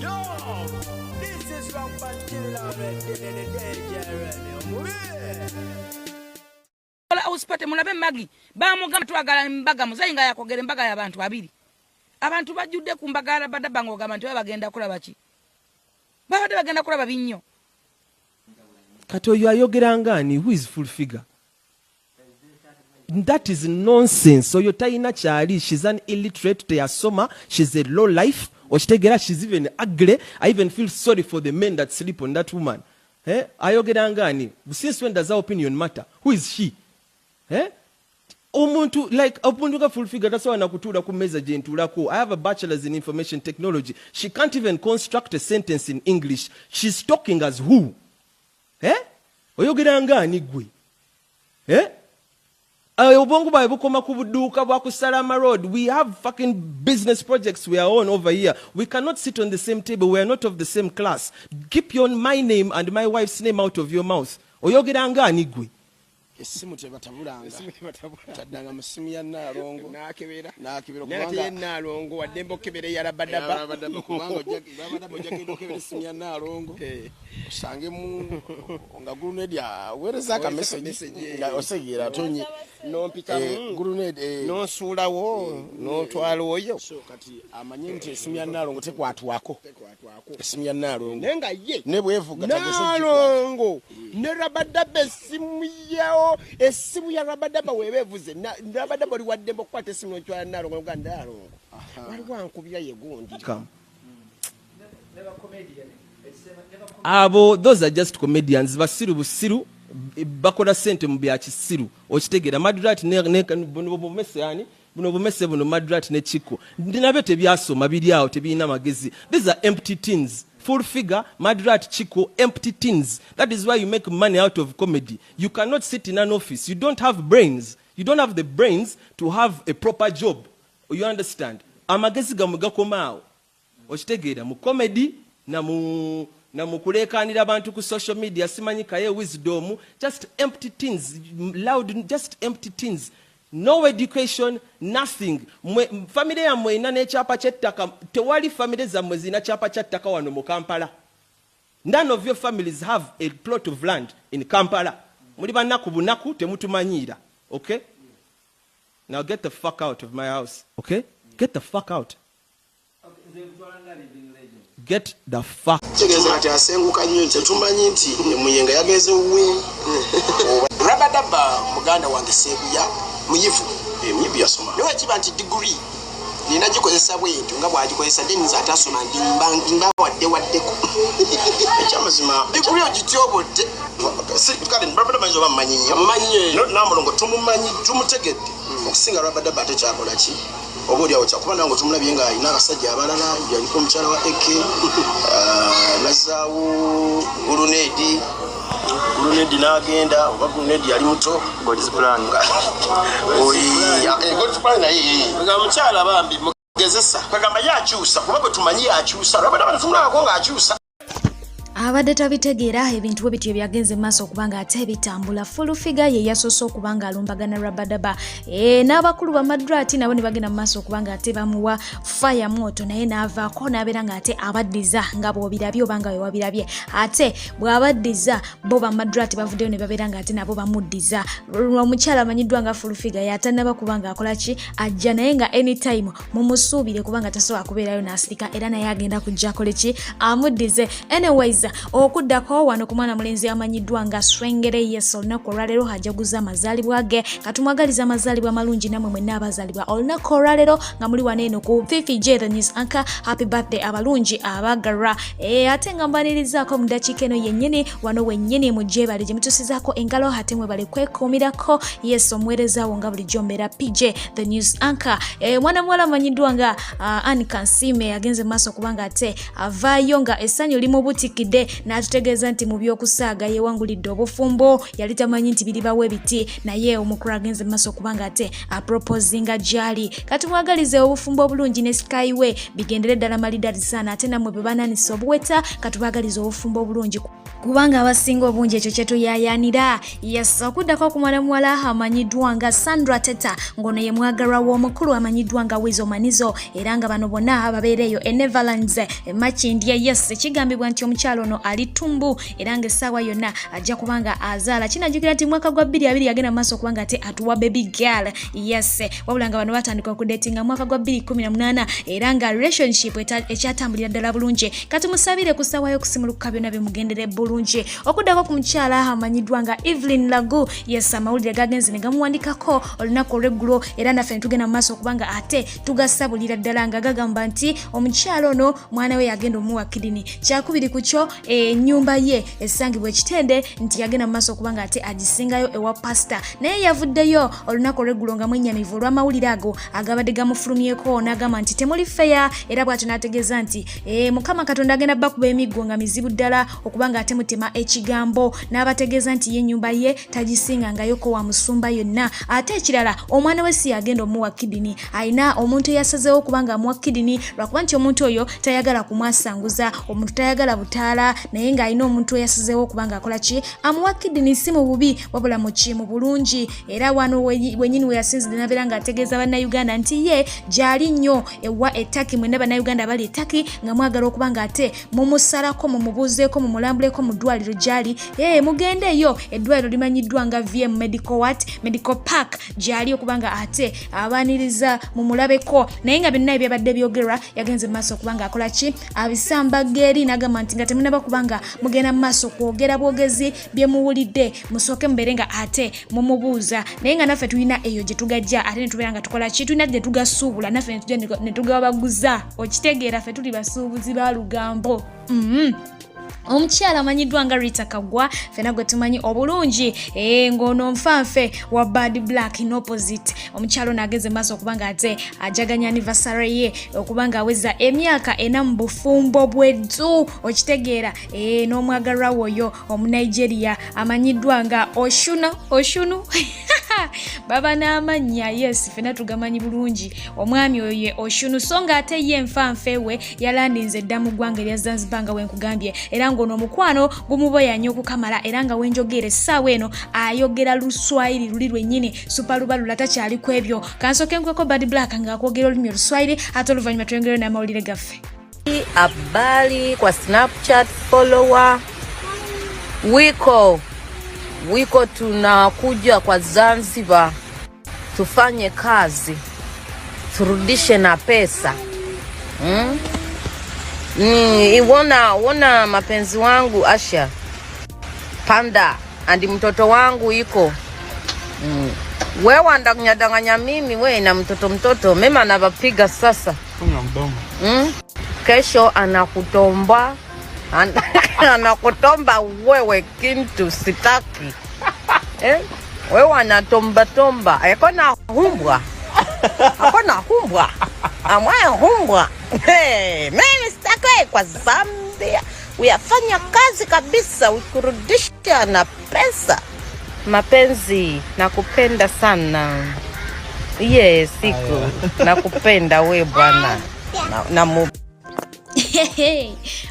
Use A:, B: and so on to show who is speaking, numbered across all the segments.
A: Yo, this is Rampant Killer,
B: House party, mulabe Magi bamugamba twagala embaga, muzayi nga yakogera embaga y'abantu abiri. Abantu bajjudde ku mbaga ya Rabadaba, ng'ogamba nti baba bagenda kulaba ki? Babadde bagenda kulaba binnyo.
C: Kati oyo ayogera ngaani? Who is Full Figure? That is nonsense. Oyo talina kyali. She's an illiterate, teyasoma. She's a low life, okitegeera? She's even ugly. I even feel sorry for the men that sleep on that woman, eh? Ayogera ngaani? Since when does our opinion matter? Who is she, eh? Omuntu like omuntu nga Full Figure tasobola nakutuula ku mmeeza gye ntuulako. I have a bachelors in information technology. She can't even construct a sentence in English. She's talking as who, eh? Oyogera ngaani gwe, eh? Obwongo bwawe bukoma ku buduuka bwa ku Salama Road. We have fucking business projects we are on over here. We cannot sit on the same table. We are not of the same class. Keep your my name and my wife's name out of your mouth. Oyogera ngaani gwe?
D: Essimu tebatabulanga, taddanga mu ssimu ya Naalongo.
E: Nakebera.
D: Nakebera.
E: Naye ate ye Naalongo waddembe okukebera eya Rabadaba.
D: Rabadaba, kubanga Rabadaba ojja genda okebera essimu ya Naalongo, osangemu nga Grenade aweereza akamessage.
E: Message,
D: Nga osegeera atonye.
E: Nompitamu.
D: Grenade.
E: Nonsuulawo notwala oyo.
D: So kati amanye nti essimu ya Naalongo tekwatwako, essimu ya Naalongo.
E: Naye nga ye
D: Ne bwevuga tageze gikwata.
E: Naalongo ne Rabadaba, essimu yawo, essimu ya Rabadaba weeba evuze, Rabadaba oli waddembe okukwata essimu notwala Naalongo, noga Naalongo waliwo ankubira, ye gundi.
C: Come. Abo, those are just comedians, basiru busiru, bakola sente mu bya kisiru, okitegeera? Madrat buno bumese, ani buno bumese buno, Madrat ne Chiko nabyo tebyasoma, biri awo tebirina magezi. These are empty tins. Full Figure, Madrat, Chiko, empty tins. That is why you make money out of comedy. You cannot sit in an office. You don't have brains. You don't have the brains to have a proper job, you understand? Amagezi gammwe gakoma awo, okitegeera? Mu comedy na mu kuleekaanira abantu ku social media, simanyi kaye wisdom. Just empty tins, loud, just empty tins, no education, nothing. Mwe famire yammwe erina n'ekyapa ky'ettaka? Tewali famire zammwe zirina kyapa kya ttaka wano mu Kampala. None of your families have a plot of land in Kampala. Muli banaku bunaku, temutumanyiira. Okay, now get the fuck out of my house, okay? Get the fuck out. Get the fuck.
D: Kitegeeza kati asenguka nnyo nti tetumanyi nti Muyenga yagenze wuwe.
E: Rabadaba muganda wange Seeguya muyivu.
D: Muyivu, yasoma.
E: Naye kiba nti diguri nina gikozesa bwentyo nga bwagikozesa, then nze atasoma ndi mba wadde waddeko.
D: Ekyamazima
E: Diguri ogityobodde.
D: Kale Rabadaba ayinza oba mumanyi nnyo.
E: Mumanyi nnyo.
D: Namulongo tumumanyi, tumutegedde okusinga Rabadaba. Ate kyakola ki? Oba oliawo kyakuba nange tumulabye nga alina abasajja abalala. Yaliko omukyala wa eke, nazaawo Grenade. Grenade n'agenda, oba Grenade yali muto.
F: God's plan.
D: God's plan naye.
E: Nga mukyala bambi mugezesa.
D: Kwegamba ye akyusa, kuba bwe tumanyi akyusa. Rabadaba tetumulabako ng'akyusa.
G: Abadde tabitegeera. Ebintu bwe bityo byagenze maaso okuba nga ate bitambula. Full Figure ye yasoose okuba nga alumbagana Rabadaba, n'abakulu bamadrati nabo ne bagenda mu maaso okuba nga ate bamuwa fire moto, naye n'avaako n'abeera nga ate abaddiza nga bw'obirabye oba nga wewabirabye. Ate bw'abaddiza, bo bamadrati bavuddeyo ne babeera nga ate nabo bamuddiza. Omukyala amanyiddwa nga Full Figure yatannaba kuba nga akola ki, ajja, naye nga anytime mumusuubire, kubanga tasobola kubeerayo n'asirika, era naye agenda kujja akole ki, amuddize. Anyways, okuddako wano ku mwana mulenzi amanyiddwa nga Swengere. Yes, olunaku olwaleero ajaguza amazaalibwa ge. Katumwagaliza amazaalibwa amalungi nammwe mwenna abazaalibwa olunaku olwaleero nga muli wano eno ku Fifi J the News Anchor. Happy birthday, abalungi abagalwa. Ate nga mbanirizaako mu ddakiika eno yennyini wano wennyini mu gyebale gye mutusizaako engalo, ate mwebale kwekuumirako. Yes, omuweerezaawo nga bulijjo mbeera PJ the News Anchor. Mwana muwala amanyiddwa nga Ann Kansime agenze mu maaso kubanga ate avaayo nga essanyu limubutikidde. Avudde n'atutegeeza nti mu by'okusaaga yeewangulidde obufumbo, yali tamanyi nti biribawo ebiti, naye omukulu agenze mu maaso okuba nga ate aproposinga gy'ali. Katumwagalize obufumbo obulungi ne Skyway bigendere ddala malidadi sana, ate nammwe bwe bananisa obuweta katubagalize obufumbo obulungi kubanga abasinga obungi ekyo kyetuyayanira. Yes, okuddako ku mwana muwala amanyiddwa nga Sandra Teta, ng'ono ye mwagalwa w'omukulu amanyiddwa nga Weasel Manizo, era nga bano bonna babeera eyo e Netherlands e Makindye. Yes, kigambibwa nti omukyalo ono ali tumbu era ng'essaawa yonna ajja kuba nga azaala. Kinajjukira nti mwaka gwa 2020 yagenda mu maaso okuba nga ate atuwa baby girl. Yes, wabula nga bano batandika okudatinga mwaka gwa 2018 era nga relationship ekyatambulira ddala bulungi. Katumusabire ku ssaawa y'okusimulukuka byonna bimugendere bulungi. Okuddako ku mukyala amanyiddwa nga Evelyn Lagu, yes, amawulire gagenze ne gamuwandikako olunaku olw'eggulo, era naffe ne tugenda mu maaso okuba nga ate tugasabulira ddala nga gagamba nti omukyala ono mwana we yagenda omuwa kidini. Kyakubiri ku kyo, ennyumba ye esangibwa ekitende nti yagenda mu maaso okuba nga ate agisingayo ewa pasita, naye yavuddeyo olunaku olw'eggulo nga mwennyamivu olw'amawulire ago agabadde gamufulumyeko, n'agamba nti temuli feya, era bw'atyo n'ategeeza nti Mukama Katonda agenda bakuba emiggo nga mizibu ddala okuba nga ate mutema ekigambo, n'abategeeza nti ye ennyumba ye tagisingangayoko wa musumba yonna. Ate ekirala, omwana we si yagenda omuwa kidini, alina omuntu eyasazeewo okuba nga amuwa kidini, lwakuba nti omuntu oyo tayagala kumwasanguza, omuntu tayagala butaala, naye ng'alina omuntu eyasazeewo okuba nga akola ki, amuwa kidini, si mu bubi wabula mu ki, mu bulungi. Era wano wenyini we yasinzidde n'abeera ng'ategeeza Bannayuganda nti ye gy'ali nnyo ewa Etaki. Mwenna Bannayuganda abali Etaki nga mwagala okuba nga ate mumusalako, mumubuuzeeko, mumulambuleko mu ddwaliro gy'ali, mugendeeyo. Eddwaliro limanyiddwa nga VM Medical what Medical Park, gy'ali okuba nga ate abaniriza, mumulabeko. Naye nga byonna ebyabadde byogerwa yagenze mu maaso okuba nga akola ki, abisambaga eri, n'agamba nti nga temunaba kuba nga mugenda mu maaso kwogera bwogezi bye muwulidde, musooke mubeere nga ate mumubuuza. Naye nga naffe tulina eyo gye tugajja, ate ne tubeera nga tukola ki, tulina gye tugasuubula, naffe ne tujja ne tugabaguza. Okitegeera, ffe tuli basuubuzi ba lugambo. Omukyala amanyiddwa nga Rita Kagwa, fena gwe tumanyi obulungi, ng'ono nfanfe wa Bad Black in opposite. Omukyala ono ageze maaso okuba nga ate ajaganya anniversary ye okuba nga aweza emyaka 4 mu bufumbo bweddu, okitegeera, n'omwagalwa woyo Omunigeria amanyiddwa nga Oshuna Oshunu baba n'amannya. Yes, fena tugamanyi bulungi, omwami oyo ye Oshunu. So nga ate ye nfanfe we yalandinze dda mu ggwanga erya Zanzibar nga wenkugambye, era ng'ono omukwano gumuboyanya okukamala, era nga wenjogeera essaawa eno ayogera Luswayiri luli lwennyini supalubalula, takyali ku ebyo. Kansooke nkweko Bad Black ng'akwogera olulimi Oluswayiri, ate oluvannyuma tweyongereyo n'amawulire gaffe.
F: Habari kwa Snapchat follower wiko wiko, tunakuja kwa Zanzibar tufanye kazi turudishe na pesa. Iwona wona mapenzi wangu Asha Panda andi mtoto wangu iko. Wewe wandanganya mimi we na mtoto mtoto mema anawapiga sasa. Kesho anakutomba anakutomba wewe kintu sitaki, eh? Wewe anatomba tomba akona humbwa akona humbwa amwaya humbwa. Hey, mimi sitaki kwa Zambia uyafanya kazi kabisa ukurudisha na pesa. Mapenzi, nakupenda sana ye siku nakupenda we bwana na, na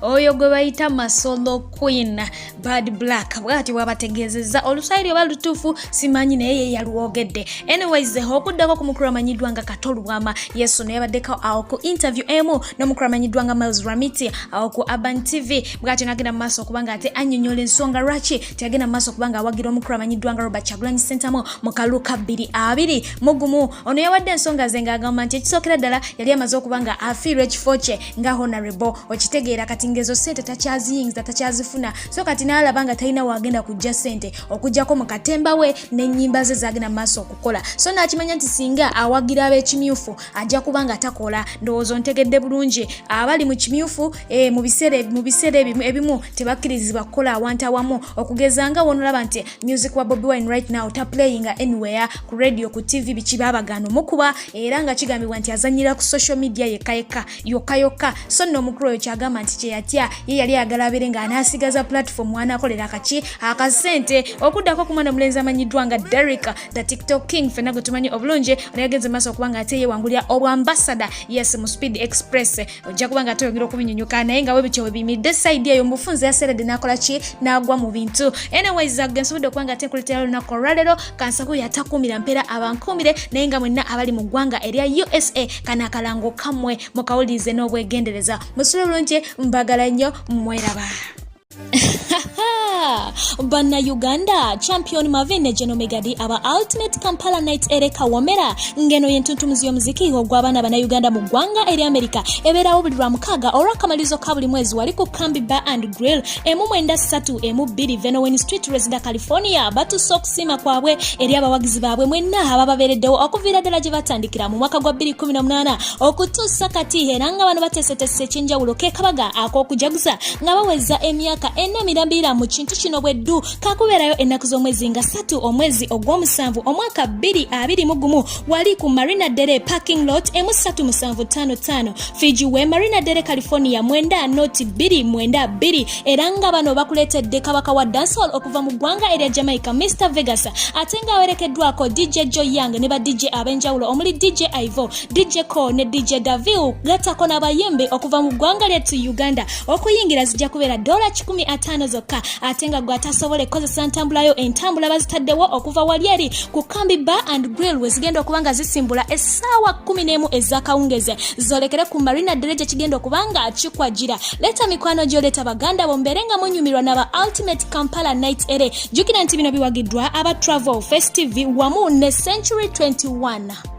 G: Oyo gwe bayita Masolo Queen Bad Black bw'ati bw'abategeezezza. Oluswayiri oba lutuufu simanyi, naye ye yalwogedde. Anyways, okuddako ku mukulu amanyiddwa nga Kato Lubwama, yesu naye yabaddeko awo ku interview emu n'omukulu amanyiddwa nga Miles Ramiti awo ku Urban TV, bw'atyo n'agenda mu maaso okuba nga ate annyonnyola ensonga lwaki teyagenda mu maaso okuba nga awagira omukulu amanyiddwa nga Robert Kyagulanyi Ssentamu mu kalulu ka 2021. Ono yawadde ensonga ze ng'agamba nti ekisookera ddala yali amaze okuba nga afiirwa ekifo kye nga honorable, okitegeera, kati ngezo ssente takyaziyingiza, takyazifuna, so kati n'alaba nga talina wagenda kujja ssente okuggyako mu katemba we n'ennyimba ze zagenda mu maaso okukola. So n'akimanya nti singa awagira ab'ekimyufu ajja kuba nga takola. Ndowooza ontegedde bulungi, abali mu kimyufu mu biseera ebimu tebakkirizibwa kukola awantu awamu, okugeza nga wonolaba nti music wa Bobi Wine right now taplayinga anywhere ku radio, ku TV, biki, babagaana omukuba, era nga kigambibwa nti azanyira ku social media yekka yekka yokka yokka. So nno omukulu mukulu oyo kyagamba nti kyeyatya ye yali ayagala abeere nga anaasigaza platform anakolera akaki akasente. Okuddako ku mwana omulenzi amanyiddwa nga Derrick the TikTok King, fenna gwe tumanyi obulungi, ono yagenze maaso okuba nga ate yewangulira obwambasada, yes, mu Speed Express. Ojja kuba nga ate oyongera okubinyunyuka, naye nga webityo webiyimiridde side eyo mubufunze yaseredde n'akola ki n'agwa mu bintu. Anyways, ge nsobodde okuba nga ate nkuleetera olunaku olwaleero. Kansaku yatakuumira mpeera abankuumire, naye nga mwenna abali mu ggwanga erya USA, kano akalango kammwe mukawulirize n'obwegendereza. Musule bulungi, mbagala nnyo, mweraba. Bannayuganda, Champion Mavin ne Geno Megadi aba Ultimate Kampala Night ere Kawomera, ngeno yentuntumuzi y'omuziki ogw'abaana bannayuganda mu ggwanga eri Amerika, ebeerawo buli lwa mukaaga olw'akamalirizo ka buli mwezi wali ku Kambi Bar and Grill, 19312 Vanowen Street, Resida, California. Batuuse okusiima kwabwe eri abawagizi baabwe mwenna abababeereddewo okuviira ddala gye batandikira mu mwaka gwa 2018 okutuusa kati, era nga bano bateeseteese ekyenjawulo ke kabaga ak'okujaguza nga baweza emyaka ena mirambirira mu kintu kino bweddu. Kakubeerayo ennaku z'omwezi nga 3 omwezi ogw'omusanvu omwaka 2021 wali ku Marina Dere parking lot, 13755 Fiji Way, Marina Dere, California 90292. Era nga bano bakuleetedde kabaka wa dancehall okuva mu ggwanga erya Jamaica, Mr Vegas, ate nga awerekeddwako DJ Joe Young ne ba DJ ab'enjawulo omuli DJ Ivo, DJ Co ne DJ Davil, gattako n'abayimbi okuva mu ggwanga lyattu Uganda. Okuyingira zijja kubeera dola 150 zokka, ate nga gwe atasobola okukozesa ntambulayo, entambula bazitaddewo okuva wali eri ku Kambi Bar and Grill we zigenda okuba nga zisimbula essaawa 11 ez'akawungezi zolekere ku Marina Dere gye kigenda okuba nga kikwajira. Leeta mikwano gyo, leeta baganda bo, mbeere nga munyumirwa n'aba Ultimate Kampala Night ere. Jjukira nti bino biwagiddwa aba Travel Fest TV wamu ne Century 21.